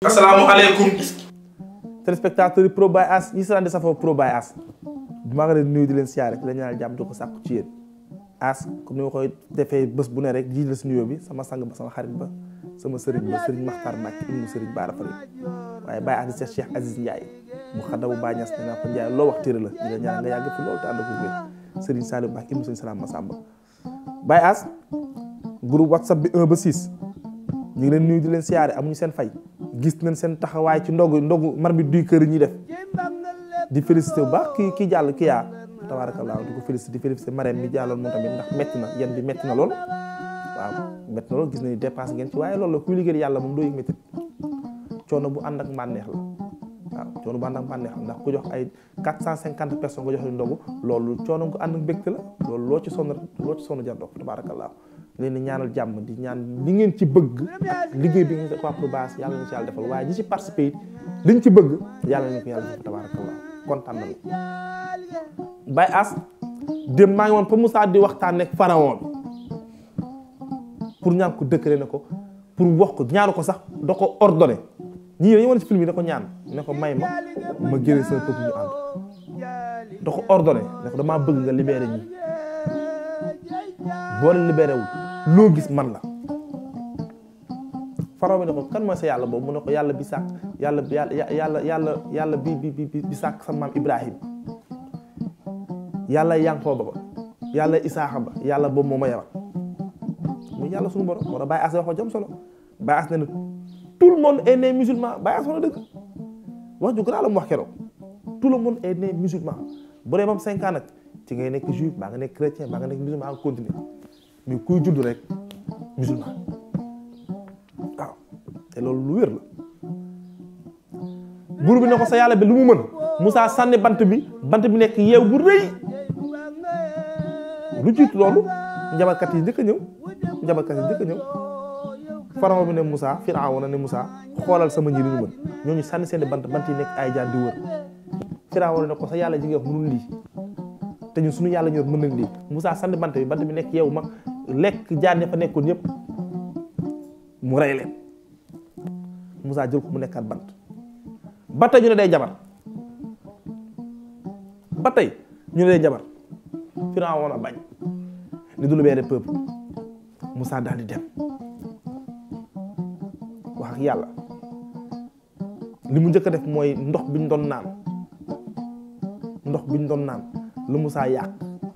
asalaamaaleykum. téléspectateurs yi Pro Baye Ass ñi saan di safoo Pro Baye Ass maa ngi leen nuyu di leen siyaare di leen ñaanal jàmm di ko sàkku ci yéen Ass comme ni ma koy defee bés bu ne rek jiital la si nuyoo bi sama sang ba sama xarit ba sama sëriñ ba sëriñ Maxtar Mbacke ibnu sëriñ Baara Fari waaye Baye Ass di seet Cheikh Aziz Ndiaye mu xadawu Baye Niass ne naa ko Ndiaye loo wax téere la di la ñaan nga yàgg fi loolu te ànd ko wér sëriñ Saliou Mbacke ibnu sëriñ Salam Massamba Baye Ass groupe WhatsApp bi 1 ba 6 ñu ngi leen nuyu di leen siyaare amuñu seen fay gis nañ seen taxawaay ci ndogu marmite du kër yi ñuy def di félicité bu baax kii jàll kii yaa tabarakallah di ko félicité marraine mi jàlloon moom tamit ndax métti na yan bi métti na lool waaw métti na lool gis nañu dépense ngeen ci waaye loolu la kuy liggéey yàlla moom doo yëg métti coono bu ànd ak mbànneex la waaw coono bu ànd ak mbànneex la ndax ku jox ay 450 personnes nga jox leen ndogu loolu coono ko ànd ak mbégte la loolu loo ci sonn jar dox tabarakallah leen di ñaanal jàmm di ñaan li ngeen ci bëgg ak liggéey bi ngeen def waa Pro Baye Ass yàlla na ci yàlla defal waaye ñi ci participé it liñ ci bëgg yàlla nañu ko yàlla defal tabarakallah kontaan nañu Baye Ass dem maa ngi woon fa Moussa di waxtaan ak pharaon pour ñaan ko dëkkale ne ko pour wax ko ñaanu ko sax da ko ordonné ñii dañu wane ci film yi da ko ñaan ne ko may ma génne sama peuple ñu ànd da ko ordonné ne ko damaa bëgg nga libéré ñi boo leen libéré wul loo gis man la pharaon bi ne ko kan mooy sa yàlla boobu mu ne ko yàlla bi sàkk yàlla bi sàkk sa maam Ibrahim yàlla Yankooba ba yàlla Isaaxa ba yàlla boobu moo ma yabal muy yàlla suñu borom moo tax Baye Ass wax ko jom solo Baye Ass ne na tout le monde est né musulman Baye Ass wax na dëgg wax ju gën la mu wax keroog tout le monde est né musulman bu dee moom 5 ans nag ci ngay nekk juif baa nga nekk chrétien baa nga nekk musulman nga continuer mais kuy judd rek musulman waaw te loolu lu wér la buur bi ne ko sa yàlla bi lu mu mën Moussa sànni bant bi nekk yeew bu rëy lu jiitu loolu njabarkat yi njëkk a ñëw pharaon bi ne Moussa Firawna ne Moussa xoolal sama ñi li ñu mën ñooñu sànni seen bant yi nekk ay jaan di wër Firawna ne ko sa yàlla ji nga wax mënul lii te ñun suñu yàlla ñor mën nañ lii Moussa sànni bant bi nekk yeewu mag lekk jaan ya fa nekkoon yëpp mu rey leen Moussa jël ko mu nekkaat bant ba tey ñu ne day jabar Firawna bañ ni du libéré peuple Moussa daal di dem wax ak yàlla li mu njëkk a def mooy ndox bi ñu doon naan lu Moussa yàq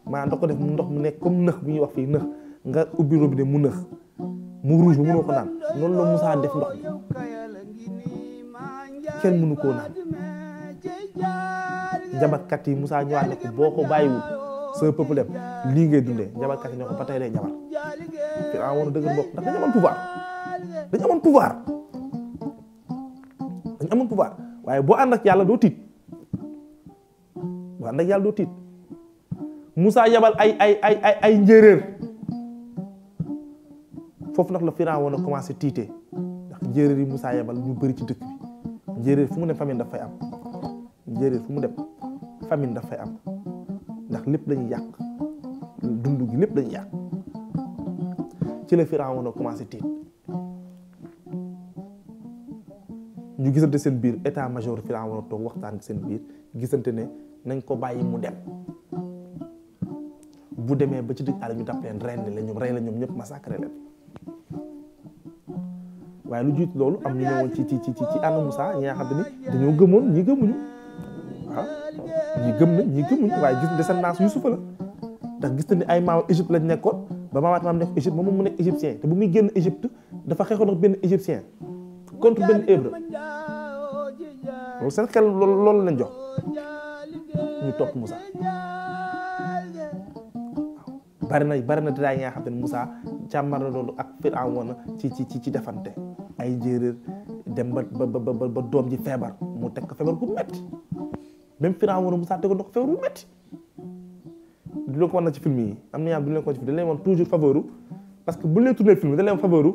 maanaam da ko def ndox mu nekk comme nëx bi ñuy wax fii nëx nga ubbi robinet mu nëx mu rouge ba mënoo ko naan noonu la Moussa def ndox bi kenn mënu koo naan njabarkat yi Moussa ñëwaat ne ko boo ko bàyyiwul sa peuple dem lii ngay dundee njabarkat yi ne ko ba tey day njabar fi amoon dëgër bopp ndax dañu amoon pouvoir waaye boo ànd ak yàlla doo tiit Moussa yabal ay njéeréer foofu nag la Firawna commencé tiitee ndax njéeréer yi Moussa yabal ñu bëri ci dëkk bi njéeréer fu mu dem famine daf fay am ndax lépp lañuy yàq dund gi lépp lañuy yàq ci la Firawna commencé tiit ñu gisante seen biir état major Firawna toog waxtaan seen biir gisante ne nañ ko bàyyi mu dem bu demee ba ci digg àll ñu tàpp leen rey la ñoom ñëpp massacré leen waaye lu jiitu loolu am ñu ñëwoon ci ànd Moussa ñi nga xam ne dañoo gëmoon ñi gëmuñu waaw ñi gëm nañ ñi gëmuñu waaye gis descendance Yusufa la ndax gis na ni ay maam Égypte lañ nekkoon ba maamaat maam nekk Égypte moom mu nekk égyptien te bu muy génn Égypte dafa xeexoon ak benn égyptien contre benn hébreu loolu seen xel loolu lañ jox ñu topp Moussa bari na détails yi nga xam ne Moussa càmbar na loolu ak Firawna ci defante ay njéeréer dem ba doom ji feebar mu teg ko feebar bu metti même Firawna Moussa tegoon na ko feebar bu metti du leen ko wan na ci film yi am na ñaar du leen ko ci film dañ leen wan toujours faveur parce que bu leen tourné film dañ leen faveur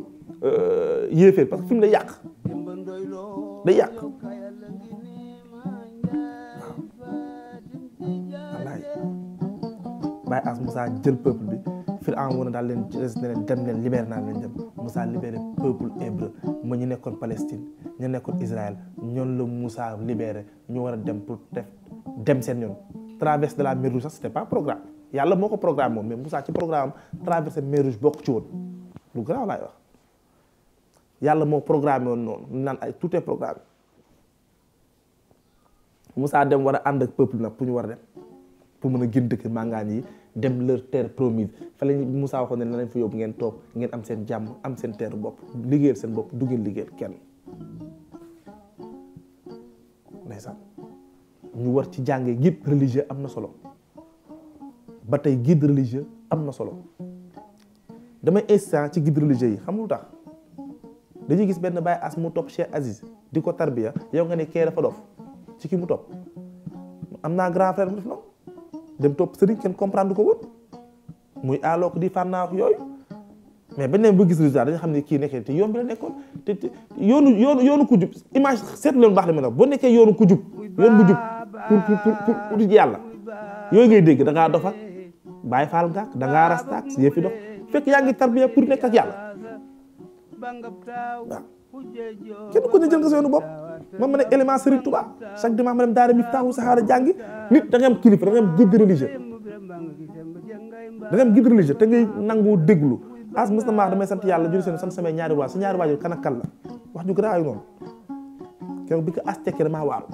yéeféer parce que film day yàq Baye Ass Moussa jël peuple bi Firawna daal leen ne leen dem leen libéré naa leen dem Moussa libéré peuple hébreu ma ñu nekkoon Palestine ñu nekkoon Israël ñoon la Moussa libéré ñu war a dem pour dem seen yoon traverse de la mer Rouge sax c'était pas programme yàlla moo ko programme moom mais Moussa ci programme traversé mer Rouge bokk ci woon lu garaaw laay wax yàlla moo programmé woon noonu naan ay tout est programme Moussa dem war a ànd ak peuple nag pour ñu war a dem pour mën a génn dëkk màngaan yi dem leur terre promise fa lañ Moussa waxoon ne na lañ fa yóbbu ngeen toog ngeen am seen jàmm am seen terre bopp liggéeyal seen bopp du ngeen liggéeyal kenn ndeysaan ñu war ci jàngee guide religieux am na solo ba tey guide religieux am na solo damay instant ci guide religieux yi xam lu tax dañuy gis benn Baye As mu topp Cheikh Aziz di ko tarbiya yow nga ne kee dafa dof ci ki mu topp am naa grand frère mu def noonu dem topp sëriñ kenn comprendre ko woon muy aloo ko di fànnaaw yooyu mais bañ ne ba gis résultat dañu xam ne kii nekkee te yoon bi la nekkoon te yoonu ku jub image seetlu leen baax la ma ne boo nekkee yoonu ku jub yoon bu jub pour di yàlla yooyu ngay dégg da ngaa dof ak bàyyi faal nga da ngaa rastaak si yëfi dox fekk yaa ngi tarbiya pour nekk ak yàlla waaw kenn ko ne jël nga sa yoonu bopp man ma ne élément Serigne Touba chaque dimanche ma dem daara Miftahou Sahara jàngi nit da nga am kilifa da nga am guide religieux da nga am guide religieux te ngay nangu déglu as mës na maa damay sant yàlla juri seen sant samay ñaari waajur sa ñaari waajur kan ak kan la wax ju garaaw noonu keroog bi ko as tekkee damaa waaru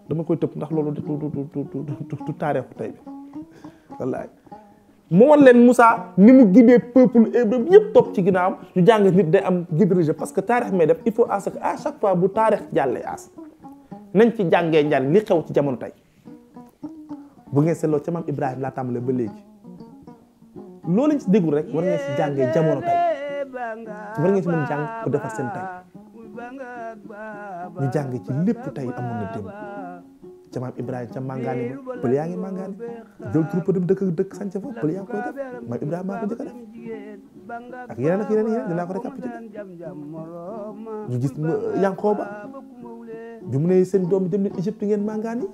dama koy tëb ndax loolu du taarixu tey bi wallaay moo wan leen Moussa ni mu guidé peuple hébreu yëpp topp ci ginnaawam ñu jàng nit day am guide religieux parce que taarix may def il faut à chaque fois bu taarix jàllee as nañ ci jàngee njàng li xew ci jamono tey bu ngeen seetloo ca maam Ibrahima laa tàmbalee ba léegi loolu lañ ci déglu rek war ngeen si jàngee jamono tey war ngeen si mën jàng pour defar seen tey ñu jàng ci lépp tey amoon na démb ca maam Ibrahima ca màngaani ba pël yaa ngi màngaani jël troupe dem dëkk sanc fa pël yaa ngi koy def maam Ibrahima maa ko njëkk a def ak yeneen dinaa ko récapituler ñu gis Yankooba bi mu ne seen doom bi dem leen Égypte ngeen màngaani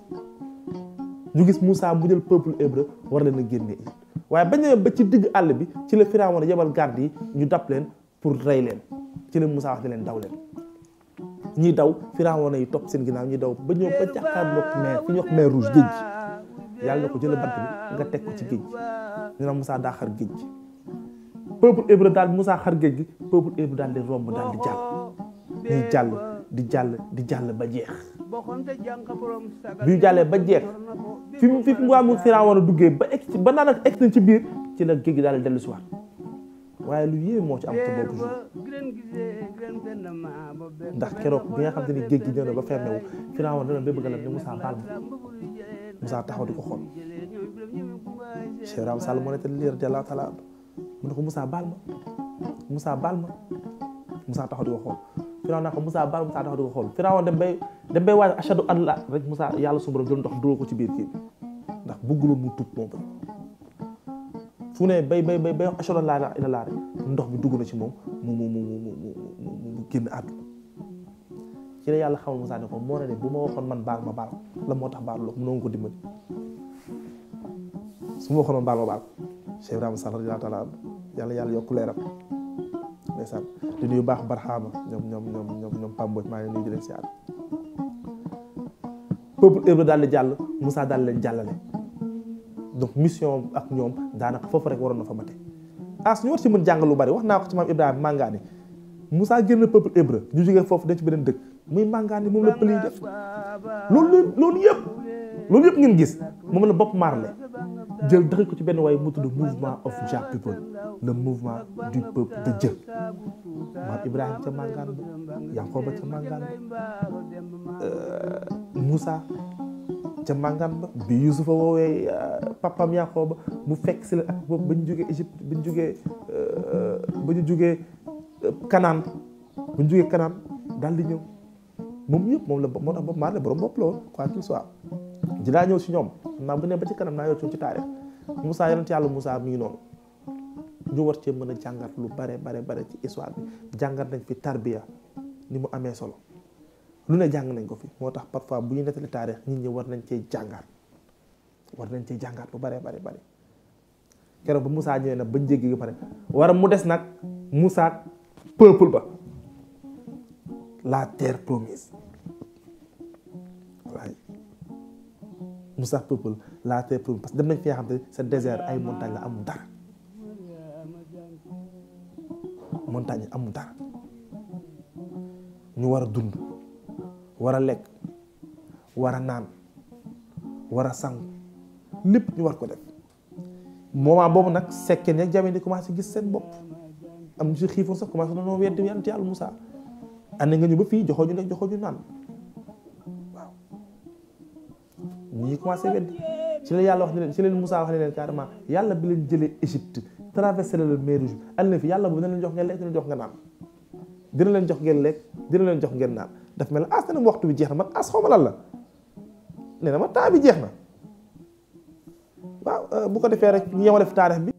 ñu gis Moussa mu jël peuple hébreu war leen a génne Égypte waaye bañ a ba ci digg àll bi ci la Firawna yebal garde yi ñu dab leen pour rey leen ci la Moussa wax ne leen daw leen ñi daw Firawna yi topp seen ginnaaw ñi daw ba ñëw ba jàkkaarloog mer fi ñuy wax mer rouge géej gi yàlla na ko jël bant bi nga teg ko ci géej gi ñu ne Moussa daa xar géej gi peuple hébreu daal Moussa xar géej gi peuple hébreu daal di romb daal di jàll ba jeex bi ñu jàllee ba jeex fi mu waa mu Firawna duggee ba egg ci ba naan ak egg nañ ci biir ci la géej gi daal di dellu si waat waaye lu yéeme moo ci am ci boobu jour ndax keroog bi nga xam te ni géej gi ñëw na ba fermé wu Firawna dana ba bëgg la ne Moussa baal ma Moussa taxaw di ko xool Cheikh Ram Sall moo ne te lii radiyallahu taala mu ne ko Moussa baal ma Moussa taxaw di ko xool Firawna naa ko Moussa baal Moussa taxaw di ko xool Firawna dem bay waaj ashadu an la rek Moussa yàlla su borom jël ndox dóor ko ci biir kii bi ndax bëgguloon mu tub moom fu ne bay wax ashadu an laa ilaaha illallaah rek ndox bi dugg na ci moom mu génn àdduna ci la yàlla xamal Moussa ne ko moo ne bu ma waxoon man baal ma baal la moo tax baal loo mënoo ko dimbali su ma waxoon man baal ma baal Cheikh Ibrahima Sall radiyallaahu taala yàlla yokk leeram ndeysaan di nuyu baax Barxaama ñoom Pamboj maa ngi nuyu di leen siyaar peuple hébreu daal di jàll Moussa daal leen jàllale donc mission ak ñoom daanaka foofu rek waroon na fa mate ñu war ci mën jàng lu bari wax naa ko ci maam Ibrahima màngaani Moussa génn peuple hébreu ñu jógee foofu dañ ci beneen dëkk muy màngaani moom la pël yi def loolu yëpp ngeen gis moom la Bob Marley jël dëkk ko ci benn waaye mu tudd mouvement of Jah people le mouvement du peuple de Dieu maam Ibrahima ca màngaan ba Yankooba ca màngaan ba Moussa ca màngaan ba bi Yusufa woowee papam Yankooba mu fekk si la ak boobu ba ñu jógee Égypte ba ñu jógee Kanaan daal di ñëw moom yëpp moom la moo tax Bob Marley borom bopp la woon quoi qu'il soit dinaa ñëw si ñoom xam naa bu ne ba ci kanam naa yor ci taarix Moussa yonent yàlla Moussa mi ngi noonu ñu war cee mën a jàngat lu bare ci histoire bi jàngat nañ fi tarbiya ni mu amee solo lu ne jàng nañ ko fi moo tax parfois bu ñu nettali taarix nit ñi war nañ cee jàngat lu bare keroog ba Moussa ñëwee nag bañ jéggi ba pare war mu des nag Moussa peuple ba la terre promise waaye Moussa peuple la terre promise parce que dem nañ fi nga xam te sa désert ay montagne la amul dara montagne amul dara ñu war a dund war a lekk war a naan war a sangu lépp ñu war ko def moment boobu nag sekkeen yak jamee di commencé gis seen bopp am ñu si xiifoon sax commencé nañoo weddi yàlla yàlla Moussa ànd nga ñu ba fii joxoo ñu lekk joxoo ñu naan waaw ñii commencé weddi ci la yàlla wax ne leen ci leen Moussa wax ne leen carrément yàlla bi leen jëlee Égypte traversé la le mer Rouge àll na fi yàlla bu dina leen jox ngeen lekk dina jox nga naan dina leen jox ngeen lekk dina leen jox ngeen naan daf mel ne as na waxtu bi jeex na man as xaw ma lan la nee na ma temps bi jeex na waaw bu ko defee rek ñu yemale fi taarix bi